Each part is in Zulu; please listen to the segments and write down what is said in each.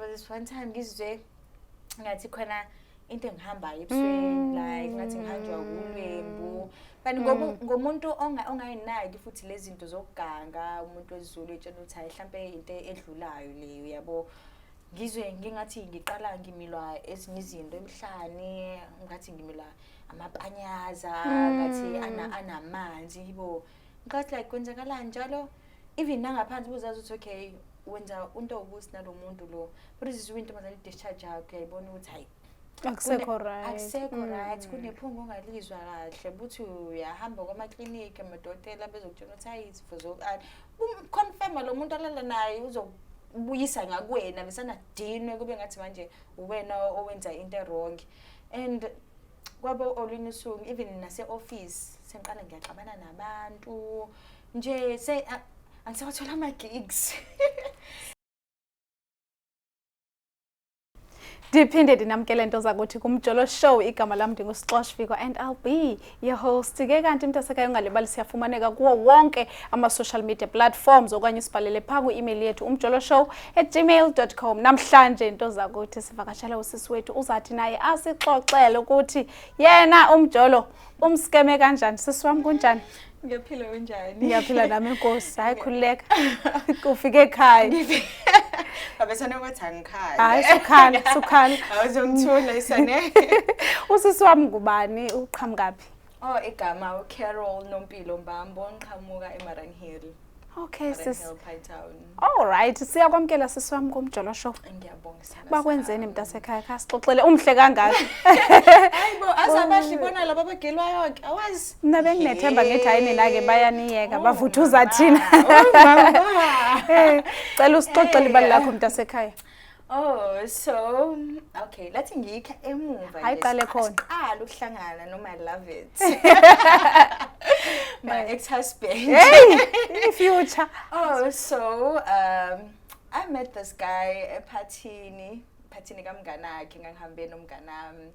There was this one time ngizwe ngathi khona into engihambayo ebusweni, like ngathi ngihanjwa ulwembu, but ngomuntu ongayinaki futhi lezi zinto zokuganga, umuntu wesiZulu etshela ukuthi hayi, hlampe into edlulayo leyo, yabo. Ngizwe ngingathi ngiqala ngimilwa ezinye izinto emhlane, ngathi ngimilwa amapanyaza, ngathi anamanzi yibo. Ngathi like kwenzakalani njalo, even nangaphansi buzazi ukuthi okay, wenza into ukuthi nalo muntu lo, but izizwe intombazane i-discharge yakho uyayibona ukuthi hayi, akusekho right. Akusekho right, kunephunga ongalizwa kahle, buthi uyahamba kwamakliniki, amadokotela bezokutshela ukuthi hayi, izifo zokani, confirma lo muntu alala naye uzobuyisa ngakuwena, besanadinwe kube ngathi manje uwena owenza into e-wrong. And kwabo olunye usuku, even nase-office, sengiqala ngiyaxabana nabantu nje, angisawathola ama-gigs. Ndiphinde ndinamkele nto zakuthi kuMjolo Show. Igama lam ndinguSixosh Fiko and I'll be your host. Ke kanti mntasekhaya, ungalibali, siyafumaneka kuwo wonke ama-social media platforms, okanye usibhalele phaa kwi-email yethu, umjoloshow@gmail.com. Namhlanje, nto zakuthi, sivakashele usisi wethu, uzathi naye asixoxele ukuthi yena umjolo umskeme kanjani. Sisi wam, kunjani? Ngiyaphila, kunjani? Ngiyaphila nami, inkosi. Hayi, khululeka, ufike ekhaya. Babesana kwathi angikhali. Hayi, sukhala, sukhala. Awuzongithula isane. Usisi wami ngubani, uqhamukaphi? Oh, igama uCarol Nompilo Mbambo, ngiqhamuka eMariannhill. Okay, sis. Mariannhill, Pinetown. All right, siyakwamukela sisi wami kuMjolo Show. Ngiyabonga sana. Bakwenzeni mntasekhaya? Kha sixoxele, umhle kangaka. Hayibo, azabahle bona laba abagilwa yonke. Awazi. Mina benginethemba ngithi hayi, nina-ke bayaniyeka, Oh, bavuthuza mama. thina. Oh, mama. Cela usixoxele ibali lakho mntasekhaya. Oh, so okay, lathi ngikha emuva Hayi, nje, qale khona. siqala ukuhlangana noma I love it. My ex-husband. Hey, i-future. Oh, so I met this guy ephathini, phathini kamnganakhe, ngangihambe nomnganami.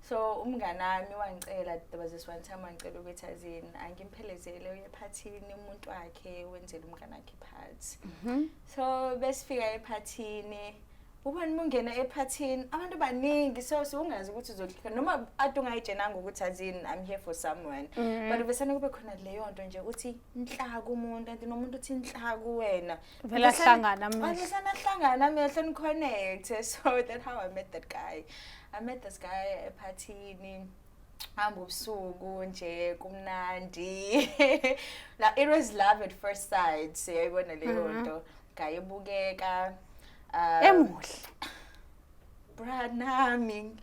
So umnganami wangicela, there was this one time wangicela ukuthi azini angimphelezele uye ephathini, umuntu wakhe wenzela umnganakhe iphathi. So besifika ephathini, ubani mungena ephathini abantu baningi, so ungazi ukuthi uzohlika noma ade ungayitshenanga ukuthi azini I'm here for someone, but besane kube khona leyo nto nje uthi inhlaka umuntu, anti nomuntu uthi inhlaka wena. Vele ahlangana amehlo. Besane ahlangana amehlo, ni-connect. So that how I met that guy. I met this guy ephathini, hamba ubusuku nje, kumnandi la, it was love at first sight, siyayibona leyo nto. Guy ebukeka Emuhle. Bra, nami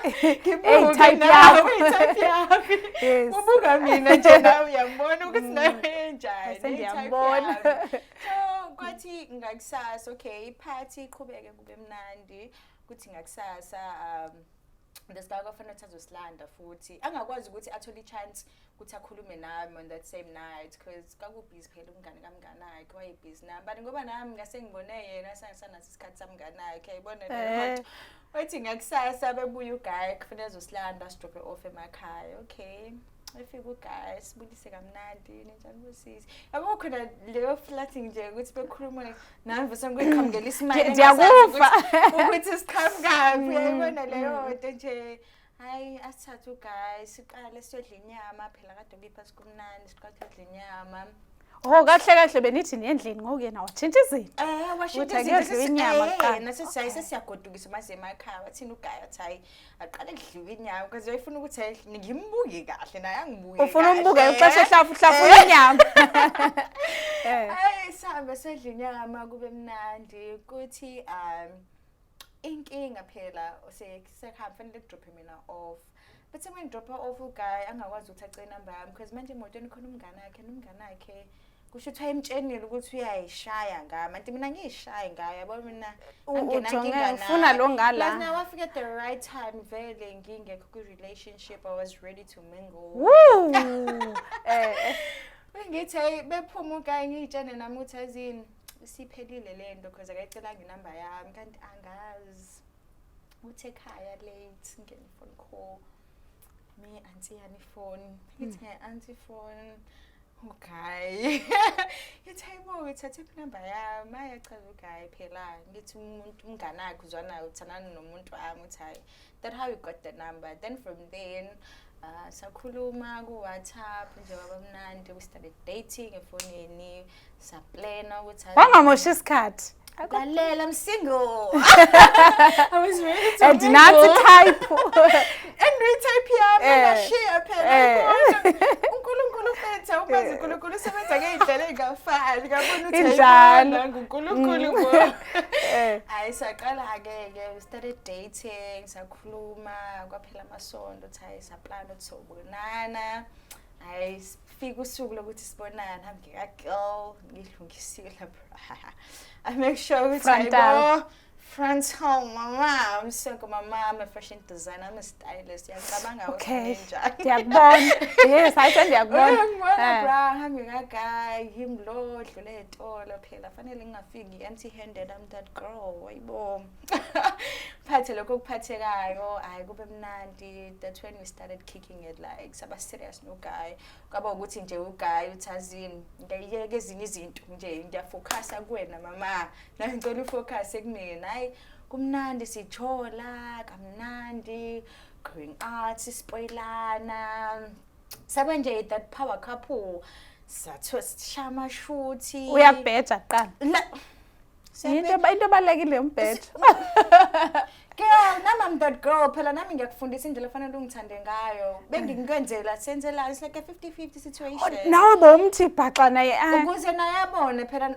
Hey, type yakho. Type yami. Ubuka mina nje nawe uyambona ukuthi nawe enjani. Sengiyambona. So kwathi ngakusasa, okay, iphathi iqhubeke kube mnandi, kuthi ngakusasa this guy kwafanele ukuthi azosilanda futhi, angakwazi ukuthi athole i-chance ukuthi akhulume nami on that same night because kwaku-busy phela, umngane kamngane wakhe waye-busy nami, but ngoba nami ngase ngibone yena, sangisanaso isikhathi samngane wakhe, yayibona leyo nto. Wathi ngakusasa bebuya u-guy, kufanele azosilanda, si-drop off emakhaya. Okay, efika u-guy, sibulise kamnandi, ninjani bosisi, yabo, khona leyo flirting nje ukuthi bekhuluma nami, vese ngiqhamukela i-smile. Ndiyakuva. Ukuthi siqhamukaphi, uyayibona leyo nto nje. Hayi, asithathe u-guy, siqale siyodla inyama phela, kade kuyiphathi kumnandi, siqale siyodla inyama. Oh, kahle kahle benithi niyendlini, ngoku yena watshintsha izinto. Washintsha Ukuthi akuyodliwa inyama kuqala. Nasithi hayi, sesiyagodukisa mase emakhaya. Wathini u-guy? Wathi hayi, aqale kudliwa inyama because wayefuna ukuthi hayi, ngimbuke kahle naye angibuke. Ufuna umbuke kahle. uxesha ehlafu hlafuna inyama. Hayi, sihambe sedla inyama kube mnandi, kuthi inkinga phela sekuhamba, fanele ku-drop mina off, but when drop off u-guy angakwazi ukuthi acele inamba yami because manje emotweni khona umngane wakhe, nomngane wakhe kusho ukuthi wayemtshenile ukuthi uyayishaya ngami, anti mina ngiyishaye ngayo, yabo mina. Ujonge ufuna lo ngala. Plus now wafika at the right time vele, ngingekho kwi-relationship, I was ready to mingle. Woo! Bengithi hey, bephuma u-guy, ngiyitshene nami ukuthi azini isiphelile le nto because akayicelanga inamba yami, kanti angazi uthi ekhaya late ngene phone call, me auntie yani phone, ngithi nge auntie phone. Okay. Ngithi hayibo, uthathe inamba yami. Ayachaza uguy phela. Ngithi umuntu umngane wakhe uzwana uthandana nomuntu wami, uthi hayi. That how we got the number. Then from then sakhuluma ku WhatsApp nje, kwaba mnandi. We started dating efonini, saplana ukuthi Wangamoshi isikhathi. Lalela, I'm single. I was ready to And mingle. nansi type. And type yami ngashiya phela. uNkulunkulu fethu, umazi uNkulunkulu usebenza ngey'ndlela ey'ngafani. Ngabona ukuthi Injalo. ayibona nguNkulunkulu bo. Hayi, saqala-ke ke, we started dating, sakhuluma, kwaphela amasonto, uthi hayi, saplana ukuthi sobonana. Hayi, fika usuku lokuthi sibonane, hambe ngika-girl, ngilungisile lapha. I make sure ukuthi Frontal. hayibo, frontal mama, I'm so mama, I'm a fashion designer, I'm a stylist. Uyacabanga ukuthi njani? Ndiyakubona. Yes, hayi, sendiyakubona. Uyangibona bra, hambe ngagayi, yimi lo dlule ey'tolo phela, fanele ngingafiki empty handed, I'm that girl, ayibo. Phathe lokho okuphathekayo, hayi, kube mnandi. That's when we started kicking it, like saba serious no guy. Kwaba ukuthi nje uguy uthazini, ngiyayiyeka ezinye izinto nje, ngiyafocusa kuwena mama. Nawe ngicela ufocus kumina. Hayi, kumnandi, sithola kamnandi, going out, sispoilana. Saba nje that power couple. Satho sishaya amashuthi. Uyakubheja kuqala. La Into ebalulekile umbhejo. Girl, nami I'm that girl. Phela nami ngiyakufundisa indlela ofanele ungithande ngayo. Bengikwenzela senzela, it's like a 50-50 situation. Nawe bomthi bhaxa naye ah. Ukuze naye abone phela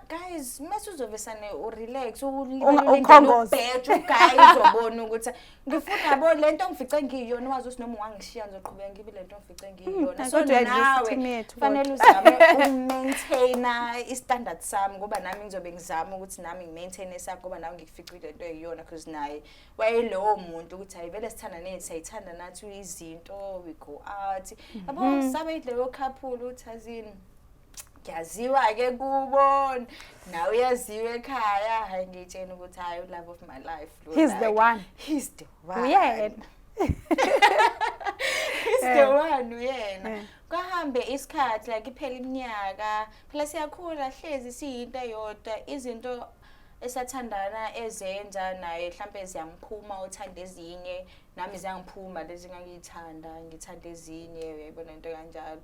guys, mase uzovesane urelax Ukhongoze. Ubheja uguy uzobona ukuthi ngifuna yabo lento ngifice ngiyiyona, wazi ukuthi noma ungangishiya ngizoqhubeka ngibe lento ngifice ngiyiyona. So Kodwa uyayidlisa nawe i-team yethu. Fanele uzame ukumaintaina i-standard sami, ngoba nami ngizobe ngizama ukuthi nami ngimaintain esakho, ngoba nawe ngikuficile lento eyiyona, because naye wayelowo muntu ukuthi hayi vele sithanda nethi, siyayithanda nathi izinto, we go out, yabo, sabe leyo couple uthi azini ngiyaziwa-ke kubo, nawe uyaziwa ekhaya. Hayi, ngiyitshena ukuthi hayi, love of my life lo, He's the like, one. He's the one. Uyena. He's the one, uyena. Kwahambe isikhathi, like iphela iminyaka phela, siyakhula, hlezi siyinto eyodwa, izinto esathandana ezenza naye mhlambe ziyamphuma, uthanda ezinye, nami ziyangiphuma lezi engangiyithanda, ngithanda ezinye, uyayibona into kanjalo.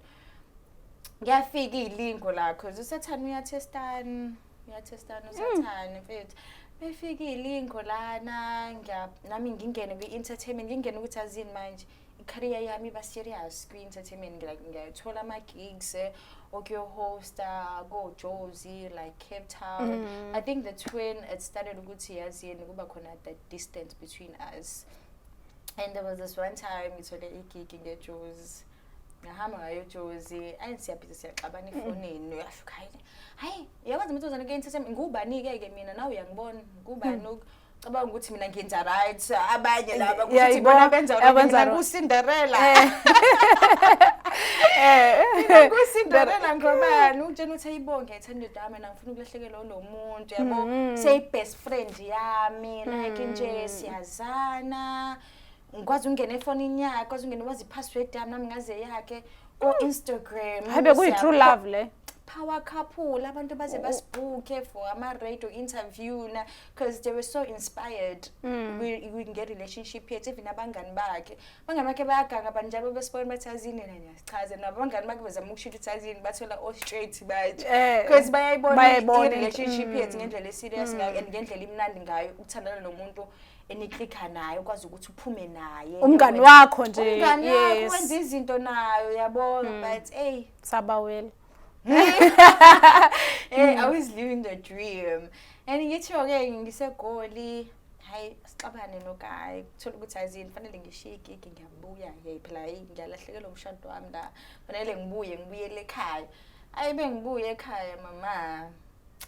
Kuyafika iy'lingo la, cause usathane uyathestana, uyathestana usathane mfethu. Befika iy'lingo lana, nami ngingene kwi-entertainment, ngingene ukuthi azini manje i-career yami iba serious kwi-entertainment, like ngiyathola ama-gigs okuyo-hosta ko-Jozi, like Cape Town. I think that's when it started ukuthi yazini kuba khona that distance between us. And there was this one time ngithole igig ngeJozi, ngahamba ngayo eJozi, ayi, siyabhiza, siyaxabana efonini, uyasho hayi hayi, uyakwazi amantombazane ku-entertainment, ngubani-ke ke mina, nawe uyangibona ngubani, cabanga ukuthi mina ngenza right, abanye laba kusho ukuthi bona benza right, abenza mina wrong. Kucinderella. Eh. Kucinderella ngobani utshena ukuthi ayibonge, ngiyayithanda indoda yami, mina ngifuna ukulahlekelwa lo muntu, yabo, seyi-best friend yami, like nje siyazana, ngikwazi ukungena efonini yakhe, kwazi ukungena, wazi i-password yami, nami ngaze yakhe ko-Instagram. Hayi, bekuyi-true love le. Power couple, abantu baze basibhuke for ama-radio interview na, because they were so inspired nge-relationship yethu. Even abangani bakhe bayaganga banjalo, besibona bathi azini na, niyasichaza nabo abangani bakhe, bezama ukushintsha ukuthi azini bathola o-straight manje, because bayayibona Bayayibona i-relationship yethu ngendlela e-serious ngayo and ngendlela imnandi ngayo ukuthandana nomuntu eniklikha naye, ukwazi ukuthi uphume naye. Umngani wakho nje. Umngani wakho, wenza izinto nayo, yabona, but hey. Sabawela. Hey, I was living the dream. And ngithiwa-ke ngiseGoli, hayi, sixabane noguy, kuthola ukuthi azini fanele ngishiye igigi, ngiyabuya, hey phela, hayi, ngiyalahlekelwa umshado wami la, fanele ngibuye, ngibuyele ekhaya. Hayi, bengibuye ekhaya mama,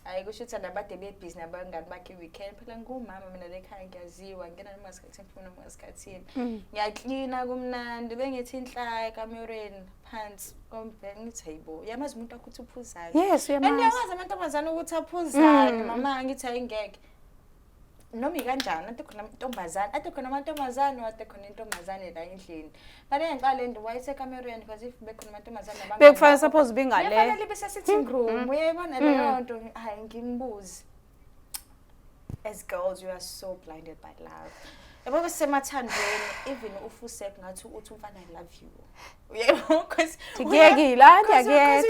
hayi, kusho ukuthi nabade bebhizi nabangani bakhe i-weekend, phela ngumama mina la ekhaya, ngiyaziwa, ngena noma ngasikhathini, ngiphume noma ngasikhathini, ngiyaklina kumnandi, bengithi inhlaya ekamerweni phansi kombhede, ngithi hayibo, uyamazi umuntu wakho ukuthi uphuzani? Yes, And uyamazi. uyakwazi amantombazane ukuthi aphuzane, mama, ngithi ayingeke. Noma ikanjani, ade khona amantombazane, ade khona amantombazane, ade khona intombazane la endlini. But engiqala le nto wayesekamerweni, because if bekhona amantombazane nabangani Bekufanele bakho, suppose bingale. Befanele ibe se-sitting room, uyayibona leyo nto. Hayi, ngimbuze. As girls, you are so blinded by love, yabo, besemathandweni, even ufusek ngathi uthi umfana, "I love you," uyayibona, because Ndikuyekile, hayi, ndiyakuyeka.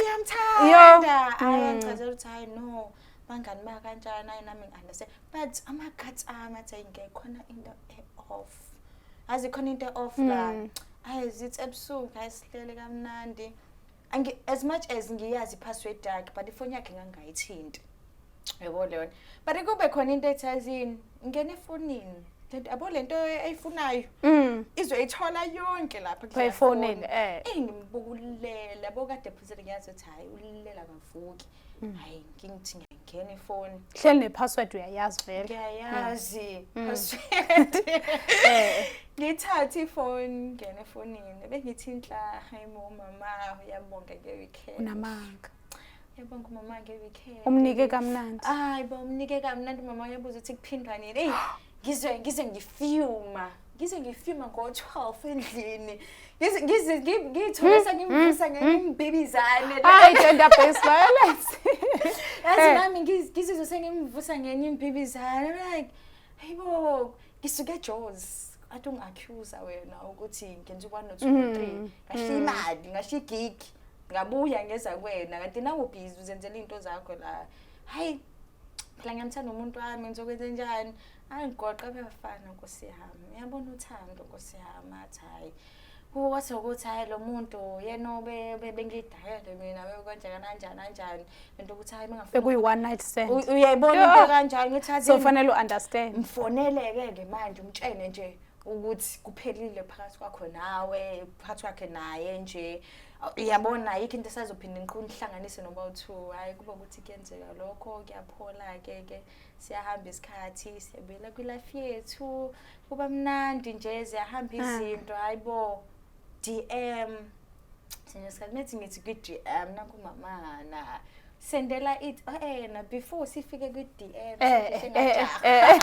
Uyamthanda. Hayi, angichazela ukuthi hayi, no, bangani ba kanjani, hayi, nami ngi-understand, but ama-guts ami athi hayi, ngeke, khona into e-off, azi khona into e-off la. Hayi, zithi ebusuku, hayi, sihlele kamnandi. As much as ngiyazi i-password yakhe, but ifoni yakhe ngangingayithinti, yabo leyo, but kube khona into ethi azini ngena efonini. Lento, yabo, lento ayifunayo izoyithola yonke lapha Pha efonini, eh. Eh, ngimbukulela, yabo, kade phuzele, ngiyazi ukuthi hayi, ulilela kavuki. Hayi, ngithi ngiyangena ifoni. Hleli ne-password, uyayazi vele. Ngiyayazi password. Ngithathe ifoni, ngene efonini, bengithi inhla, hayi mo, mama uyabonga nge-weekend. Unamanga. Uyabonga umama nge-weekend. Umnike kamnandi. Hayi bo, umnike kamnandi umama, uyabuza ukuthi kuphindwa nini. Eyi, ngizwe ngifuma, ngize ngifuma ngo-12 endlini, ngize ngiyithole sengimvusa ngenye imbibizane. Hayi, gender based violence. Yazi, nami ngizizwe sengimvusa ngenye imbibizane. I'm like, hayibo, ngisuke eJozi, ade ungi-accuse wena ukuthi ngenza u-one no-two no-three, ngashiya imali, ngashiya igig, ngabuya ngeza kuwena, kanti nawe ubhizi uzenzela iy'nto zakho la. Hayi phela, ngiyamthanda umuntu wami, ngizokwenze njani? Hayi, ngigoqa abafana, nkosi yami, uyabona uthando, nkosi yami, athi hayi, wathi ukuthi hayi, lo muntu yena bengidayele mina, bekwenzeka kanjani kanjani lento, ukuthi hayi, mengafuna Bekuyi-one night stand. Uyayibona into kanjani, ngithi athi So fanele u-understand. Mfonele-ke ke manje, umtshene nje ukuthi kuphelile phakathi kwakho nawe, phakathi kwakhe naye nje, uyabona, ayikho into esazophinda nihlanganise noba u-two. Hhayi, kuba ukuthi kuyenzeka lokho, kuyaphola-ke ke, siyahamba isikhathi, siyabuyela kwi-life yethu, kuba mnandi nje, ziyahamba izinto. Hayi bo, DM sinesikhathi methi ngithi kwi-DM nakumamana sendela it, na before sifike kwi-DM, sengajaha.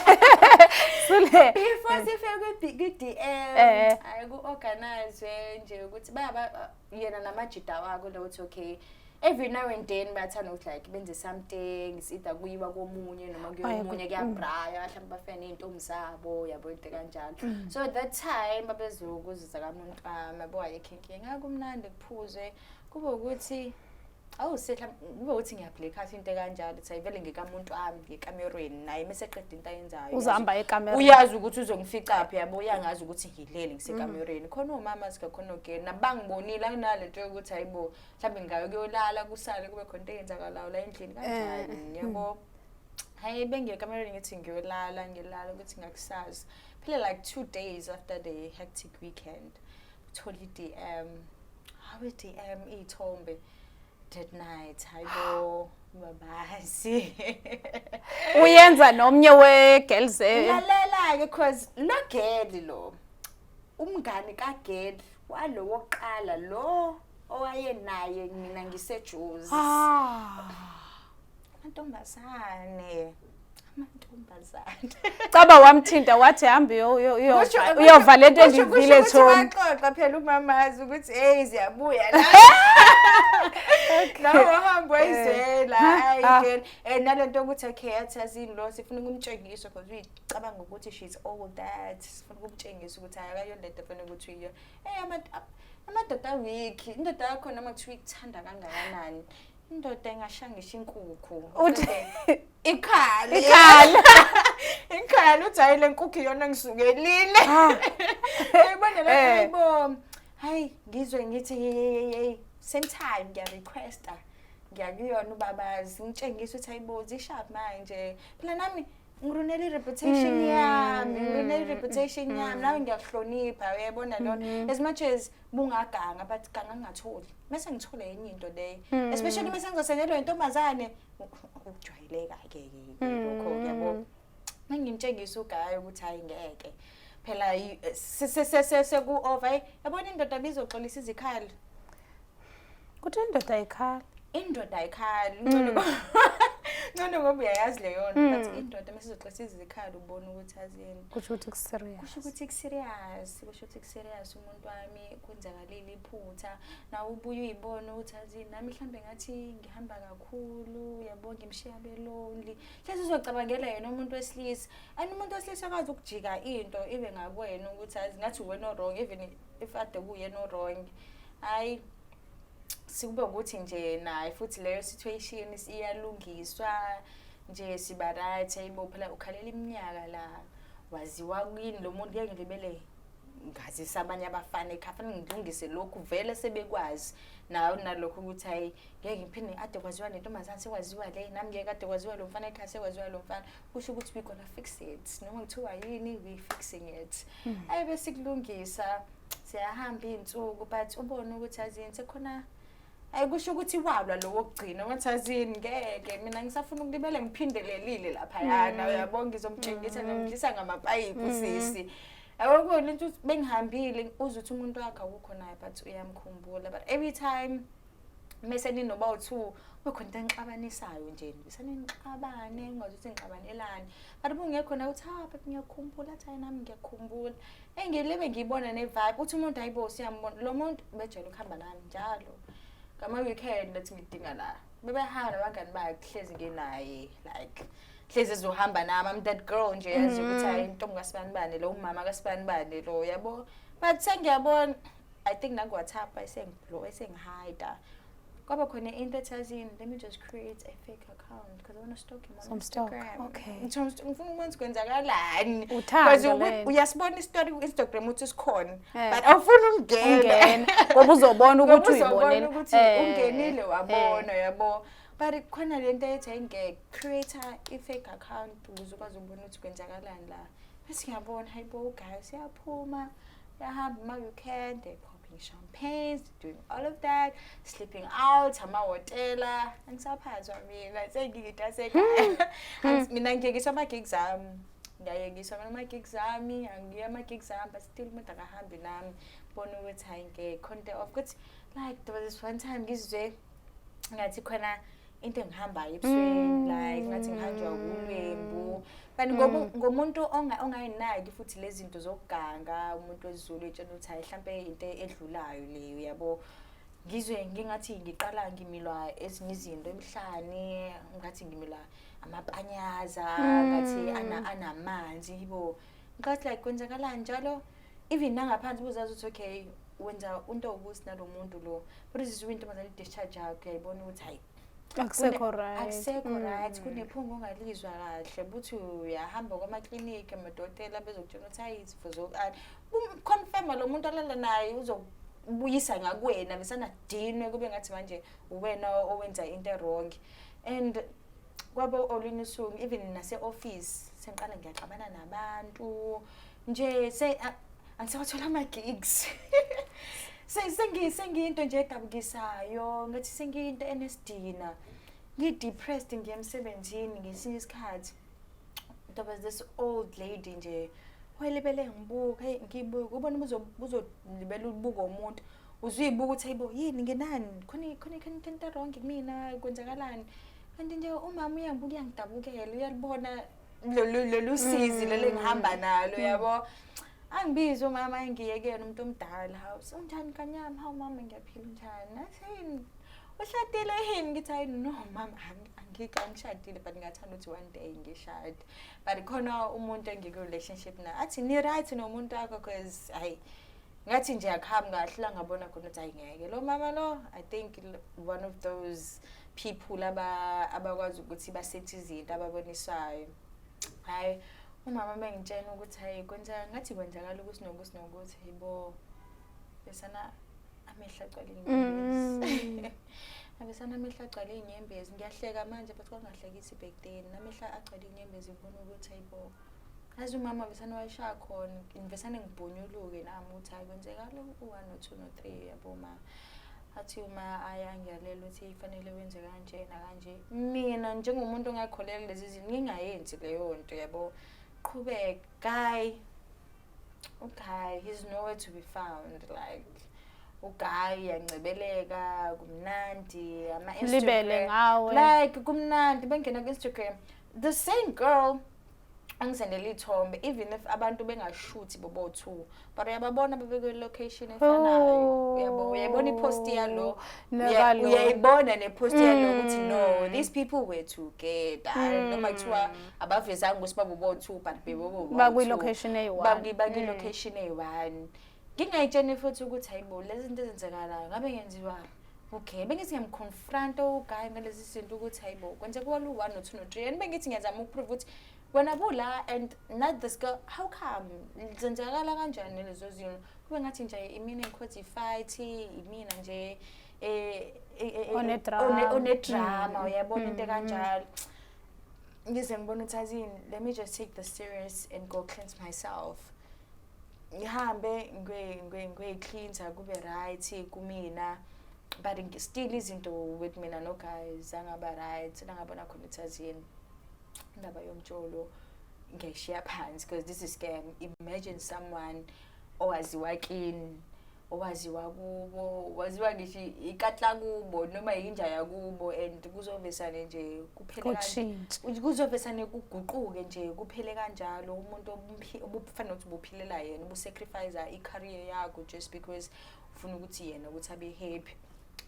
Sule. Before sifike kwi-DM, hayi, ku-organize nje ukuthi baba yena namajida wakho lo, ukuthi okay, every now and then bayathanda ukuthi like benze something, it's either kuyiwa komunye noma kuyomunye, kuyabraya, mhlawumbe bafike ney'ntombi zabo, yabo, into kanjalo. So at that time babezokuziza kamuntu wami, yabo, ayikho inkinga, kumnandi, kuphuzwe, kube ukuthi awusehla, kube ukuthi ngiyablackout, into kanjalo, ukuthi ayivele ngikamuntu wami, ngekamerweni naye, mase eqeda into ayenzayo, Uzahamba ekamerweni. Uyazi ukuthi uzongifica phi, yabo, uyangazi ukuthi ngilele, ngisekamerweni, khona omama sikakhona ogena nabangibonile, akunalento yokuthi hayibo, mhlawumbe ngayo kuyolala, kusale kube khona into eyenzakalayo la endlini kanjani, yabo. Hayi, bengiyekamerweni, ngithi ngiyolala, ngilala, ukuthi ngakusasa phela, like 2 days after the hectic weekend, thola i-DM, hawe, DM iy'thombe that night, hayibo, babazi. Uyenza nomnye we-girls, eh? Lalela-ke, cause lo girl lo, umngani kagirl walo wokuqala lo owayenaye mina ngiseJozi. Amantombazane, amantombazane. Caba wamthinta, wathi hambe uyova lento endivile, Kusho Thomi. Waxoxa phela umamazi ukuthi hey, ziyabuya la la, wahamba wayizela. Hayi girl, nalento ukuthi okay, athi yazini lo, sifuna ukumtshengisa because uyicabanga ukuthi she's all that, sifuna ukumtshengisa ukuthi hayi, akayona lento efuna ukuthi uyiyo. Amadoda weak, indoda yakho noma kuthiwa ikuthanda kangakanani, indoda ingashaya ngisho inkukhu ikhale. Ikhale. Ikhale, uthi hayi, le nkukhu iyona ngisukelile, uyibona la. Hayibo, hayi, ngizwe ngithi hey, hey, hey, same time ngiya-requesta, ngiyakuyona ubabazi, ngitshengisa ukuthi hayibo, zisharp manje phela, nami ngirunela i-reputation yami, ngirunela i-reputation yami, nawe ngiyakuhlonipha, uyayibona lona, as much as bungaganga, but ganga ngingatholi, mase ngithole enye into leyo, especially mase ngizosendelwa intombazane, ukujwayeleka-ke lokho, yabo. Mangimtshengisa ugayo ukuthi hayi, ngeke phela, seku-over. Hayi, yabona, indoda bizoxolisa izikhali. Kuthi indoda ayikhala. Indoda ayikhali, Ngcono ngoba uyayazi leyo nto, but indoda masizoxoxa izikhala, ubona ukuthi azini. Kusho ukuthi ku-serious. Kusho ukuthi ku-serious, kusho ukuthi ku-serious. Umuntu wami kwenzakalile iphutha, nawe ubuye uyibone ukuthi azini, nami mhlambe ngathi ngihamba kakhulu, yabo, ngimshiya belonely. Hlezi uzocabangela yena umuntu wesilisa, and umuntu wesilisa akwazi ukujika into ibe ngakwena ukuthi azi ngathi uwena o-wrong, even if ade kuyena o-wrong. Hayi, sikube ukuthi nje naye futhi leyo situation iyalungiswa nje, siba right. Ayibo phela, ukhalela iminyaka la waziwa kini lo muntu. Ngeke ngilibele ngazisa abanye abafana ekhaya, fanele ngilungise lokhu vele sebekwazi nawe nalokho ukuthi hayi, ngeke ngiphinde ade kwaziwa nentombazane, sekwaziwa le nami, ngeke kade kwaziwa lo mfana ekhaya, sekwaziwa lo mfana. Kusho ukuthi we gonna fix it, noma kuthiwa yini, we fixing it. Ayi, bese kulungisa, siyahamba iy'nsuku, but ubone ukuthi azini sekhona. Ayi, kusho ukuthi walwa lo wokugcina, wathi azini, ngeke mina ngisafuna ukulibele ngiphindelelile laphayana, uyabo, ngizomtshengisa, ngimdlisa ngamapayipi usisi. Yabo, into ukuthi bengihambile, uze uthi umuntu wakhe awukho naye, but uyamkhumbula. But every time mese ninoba u-two, kube khona into enixabanisayo nje, nisanixabane, ungazi ukuthi nixabanelani, but ubungekho nawe, uthi, "Ha babe, ngiyakukhumbula." Athi, "Hayi, nami ngiyakukhumbula." Engilibe ngiyibona ne-vibe, uthi umuntu, "Hayibo, siyambona lo muntu." Bejwayele ukuhamba nami njalo ngama-weekend, athi ngidinga la, bebehamba nabangani bakhe, hlezi nginaye, like hlezi ezohamba nami. I'm that girl nje, yazi ukuthi hayi, intombi kasibanibani lo, umama kasibanibani lo, yabo. But sengiyabona, I think naku-WhatsApp esengiblo esengihida, kwaba khona into ethi azini, let me just create a fake account because I want to stalk him on Some stalk, Instagram. Ngifuna ukubona ukuthi kwenzakalani. Uthando Because lento. uyasibona isitori ku-Instagram ukuthi sikhona, but awufuni ukungena. Ungena ngoba uzobona Ngoba ukuthi uzobona uyibonele. ukuthi ungenile wabona, yabo. But khona lento ethi ayingeke, create i-fake account ukuze ukwazi ukubona ukuthi kwenzakalani la. Bese ngiyabona, hayibo, guys, siyaphuma, yahamba ama-weekend, they popping champagnes, doing all of that, sleeping out amahhotela. Angisaphathwa mina, sengiyintasekhaya. Mina ngiyekiswa ama-gigs ami, ngiyayekiswa mina ama-gigs ami, angiye ama-gigs ami, but still umuntu akahambi nami. Bona ukuthi hayi, ngeke, khona into off, ukuthi like there was this one time ngizwe ngathi khona into engihambayo ebusweni, like ngathi ngihanjwa ulwembu, but ngomuntu ongayinaki futhi lezi zinto zokuganga, umuntu wesiZulu etshela ukuthi hayi, hlampe into edlulayo leyo, yabo. Ngizwe ngingathi ngiqala ngimilwa ezinye izinto emhlane, ngathi ngimilwa amapanyaza, ngathi anamanzi yibo. Ngathi like kwenzakalani njalo, even nangaphansi buzazi ukuthi okay, wenza into ukuthi nalo muntu lo, but izizwe intombazane i-discharge yakho, uyayibona ukuthi hayi, Akusekho right. Akusekho right, kunephunga ongalizwa kahle, buthi uyahamba kwamaklinikhi, amadokotela bezokutshela ukuthi hayi, izifo zokani, confirma lo muntu alala naye uzobuyisa ngakuwena, besana dinwe kube ngathi manje uwena owenza into e-wrong. And kwabo olunye usuku, even nase-office, sengiqala ngiyaxabana nabantu nje, angisawathola ama-gigs. Sengiyinto nje edabukisayo, ngathi sengiyinto enesidina, ngi-depressed, ngiya emsebenzini ngesinye isikhathi. There was this old lady nje wayelibele ngibuka, hey, ngibuka, ubona uzolibela ubuka umuntu, uzuyibuka ukuthi hayibo, yini ngenani, khona into wrong kumina, kwenzakalani? Kanti nje umama uyangibuka, uyangidabukela, uyalibona lolu sizi lolu engihamba nalo, yabo. Angibize umama, ngiyekela umuntu omdala, "Hawu, unjani kanyama?" "Hawu mama, ngiyaphila, unjani?" Athi, "Yini, ushadile yini?" Ngithi, "Hayi no mama, angikho, angishadile, but ngingathanda ukuthi one day ngishade, but khona umuntu engiku-relationship naye." Athi, "Ni-right nomuntu wakho? Cause hayi, ngathi nje akuhambi kahle la." Ngabona khona ukuthi hayi, ngeke, lo mama lo, I think one of those people abakwazi ukuthi basethe izinto ababoniswayo. Hhayi, umama bengitshena ukuthi hayi, kwenzeka ngathi kwenzakala ukuthi nokuthi nokuthi, yibo besana amehlo agcwele iy'nyembezi, abesana amehlo agcwele iy'nyembezi. Ngiyahleka manje, but kwangahlekisi back then. Amehlo agcwele iy'nyembezi, ngibona ukuthi hayibo, yazi umama besana wayeshaya khona, ngivesane ngibhunyuluke nami ukuthi hayi, kwenzekala u-one no-two no-three, yabo ma. Athi uma aya ngiyalela ukuthi fanele wenze kanje nakanje. Mina njengomuntu ongakholelwa lezi zinto, ngingayenzi leyo nto, yabo. Qhubeka, guy, okay, he's nowhere to be found. Like Uguy uyancebeleka, kumnandi, ama Libele ngawe. Like kumnandi, bengena ku-Instagram, the same girl angisendela iy'thombe, even if abantu bengashuthi bobo-two, but uyababona bebekwi-location efanayo. Uyabo, uyayibona ipost yalo, Nakalo. Uyayibona nepost yalo ukuthi no, these people were together, noma kuthiwa abavezanga ukuthi babobo-two, but bebobo Bakwi-location eyi-one. Bakwi-location eyi-one. Ngingayitsheni futhi ukuthi hayibo, lezi zinto ezenzakalayo ngabe ngenziwa, okay, bengithi ngiyamconfronta uguy ngalezi zinto ukuthi hayibo, kwenzeka kwalo one no-two no-three, and bengithi ngiyazama ukuprove ukuthi wena bula and not this girl, how come zenzakala kanjani lezo zinto? Kube ngathi nje imina engikhothi i-fight, imina nje One-drama. One-drama, uyabona into kanjalo. Ngize ngibona ukuthi azini, let me just take this serious and go cleanse myself. Ngihambe ngiyoyi-cleansa, kube right kumina, but still izinto with mina no guys angaba right. Nangabona khona ukuthi azini, indaba yomjolo ngiyayishiya phansi because this is scam. Imagine someone owaziwa kini, owaziwa kubo, waziwa ngisho ikatla kubo noma yinja yakubo, and kuzovesane nje kuphele Kutshintshe. Kuzovesane kuguquke nje kuphele kanjalo. Umuntu obufanele ukuthi ubuphilela yena, ubusacrifice i-career yakho just because ufuna ukuthi yena ukuthi abe happy.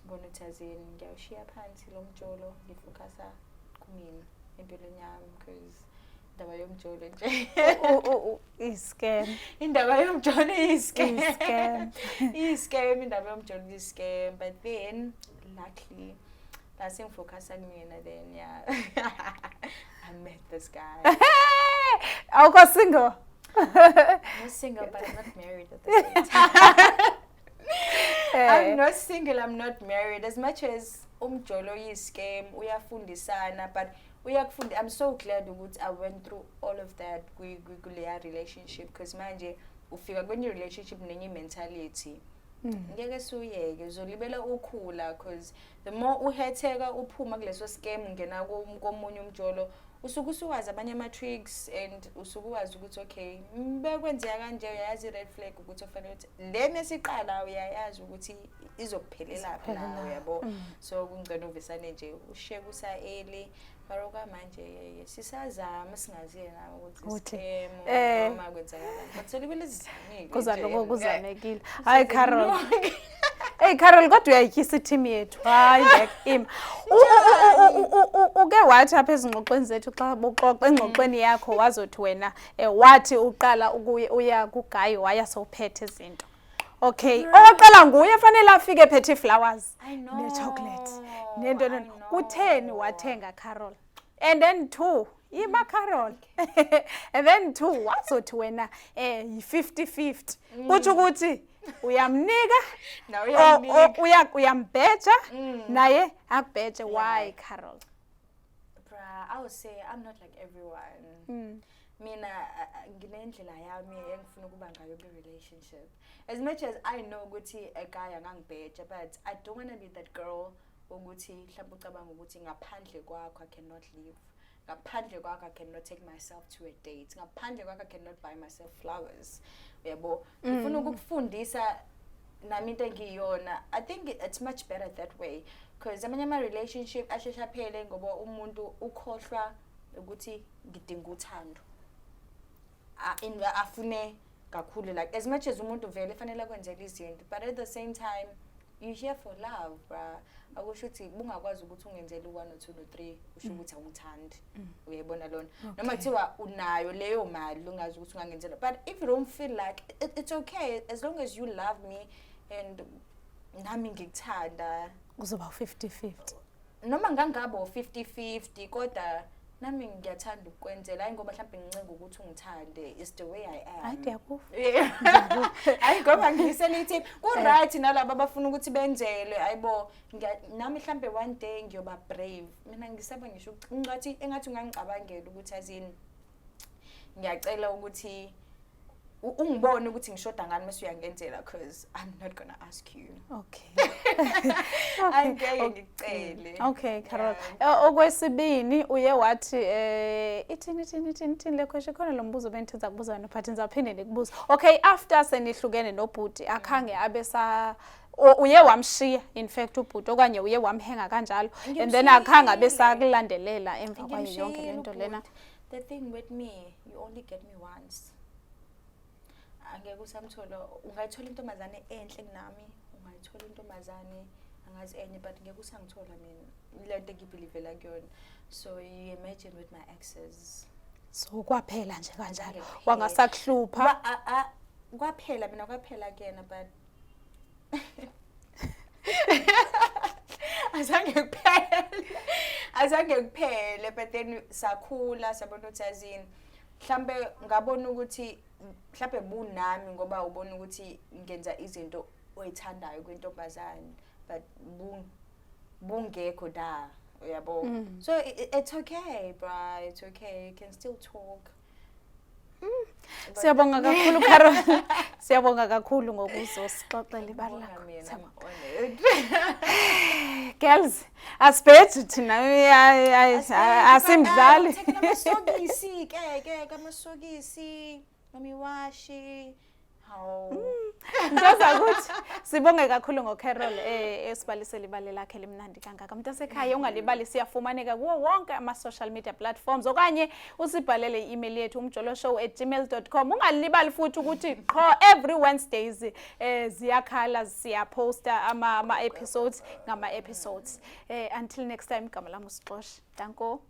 Bona ukuthi azini, ngiyawushiya phansi lo mjolo, ngifocusa kumina empilweni yami, because indaba yomjolo nje I-scam. Indaba yomjolo iyi-scam. I-scam. Iyi-scam indaba yomjolo, iyi-scam. But then luckily la sengifocusa kumina, then yeah, I met this guy. Awukho single? I'm not single, but I'm not married at the same time. I'm not single, I'm not married. As much as umjolo yi-scam, uyafundisana, but uyakufunda. I'm so glad ukuthi I went through all of that kuleya relationship, because manje ufika kwenye relationship nenye mentality. Ngeke suyeke, uzolibela ukhula, because the more uhetheka uphuma kuleso scam ungena komunye umjolo, usuke usuwazi abanye ama-tricks and usuke uwazi ukuthi okay, bekwenzeka kanje, uyayazi i-red flag ukuthi ofanele ukuthi le mesiqala uyayazi ukuthi izokuphelelaphi nawe. Izokuphelela. Yabo, so kungcono uvesane nje ushiye kusa-early, but okwamanje sisazama, singaziye nawe ukuthi Ukuthi, scam noma kwenzakalani, but selibele sizamile. Kuzaloko nje. Kuzamekile. Hayi Carol, hey Carol, kodwa uyayityisa i-team yethu. Hayi ngeke ima. Uke wathi apha ezingxoxweni zethu, xa buxoxa engxoxweni yakho, wazothi wena wathi uqala uya kuguy, waya sowuphethe izinto. Okay, owokuqala nguye fanele afike ephethe ii-flowers I know, ne-chocolate nento I nento. know. Kutheni wathenga, Carol? And then two, ima Carol, and then two, wazothi wena yi-50-50, kutsho ukuthi uyamnika Nawe uyamnika. Uyambheja naye akubheje. Why, Carol? Bruh, I would say I'm not like everyone. Mina nginendlela yami engifuna ukuba ngayo kwi-relationship. As much as I know ukuthi a guy angangibheja, but I don't want to be that girl ukuthi mhlawumbe ucabanga ukuthi ngaphandle kwakho I cannot live. Ngaphandle kwakho I cannot take myself to a date. Ngaphandle kwakho I cannot buy myself flowers. Uyabo? Ngifuna ukukufundisa nami into engiyona. I think it's much better that way, because amanye ama-relationship asheshe aphele ngoba umuntu ukhohlwa ukuthi ngidinga uthando. Afune kakhulu, like as much as umuntu vele fanele akwenzele izinto, but at the same time you here for love, bruh. Akusho ukuthi bungakwazi ukuthi ungenzele u-one or two no three, usho ukuthi awungithandi. Uyayibona lona, noma kuthiwa unayo leyo mali ungazi ukuthi ungangenzela, but if you don't feel like it, it's okay as long as you love me and nami ngikuthanda. Kuzoba u-50-50. Noma ngangaba u-50-50, kodwa nami ngiyathanda ukukwenzela, hayi ngoba mhlawumbe ngincenga ukuthi ungithande. Is the way I am. Hayi, ndiyakuva. Yeah. Hayi ngoba ngisele ithip ku-right nalabo abafuna ukuthi benzelwe. Hayibo, nami mhlambe one day ngiyoba brave. Mina ngisaba ngisho ngathi engathi ungangicabangela ukuthi azini, ngiyacela ukuthi Ungibone ukuthi ngishoda ngani mase uyangenzela, 'cause I'm not gonna ask you. Angeke ngikucele. Okay, Carol. Yeah. Okwesibini uye wathi ithini ithini ithini ithini le question? Khona lo mbuzo bengithenza kubuza wena, but ngizaphinde ndikubuze. Okay, after senihlukene nobhuti, akhange abe sa uye wamshiya in fact ubhuti, okanye uye wamhenga kanjalo, and then akhange abe Ngimshiyile. sakulandelela emva kwayo yonke Ngimshiyile lento lena? ubhuti. The thing with me, you only get me once. Angeke usamthola. Ungayithola intombazane enhle kunami, ungayithola intombazane angazi enye, but ngeke usangithola mina. Le nto engibelievela kuyona. So you imagine with my exes. So kwaphela nje kanjalo? Kuphela. Wangasakuhlupha? Kwaphela mina, kwaphela kuyena, but azange kuphele, azange kuphele. But then sakhula, sabona ukuthi, yazini, mhlambe ngabona ukuthi mhlambe bunami ngoba ubona ukuthi ngenza izinto oyithandayo kwintombazane, but bungekho da, uyabo? So it's okay, bra, it's okay, you can still talk. Siyabonga kakhulu, Carol. Siyabonga kakhulu ngokuzosixoxela ibali Ngibonga lakho. mina, I'm Siyabonga. honored. Girls, asibheji thina, asimdlali. Amasokisi ke kamasokisi nomiwashi, hawu. Ntozakuthi sibonge kakhulu ngoCarol esibalisela ibali lakhe limnandi kangaka. Mntasekhaya, ungalibali, siyafumaneka kuwo wonke ama-social media platforms, okanye usibhalele i-email yethu, umjoloshow@gmail.com. Ungalibali futhi ukuthi qho every Wednesdays ziyakhala siyaposta ama-episodes ngama-episodes. Until next time, igama lami uSixoshe. Danko.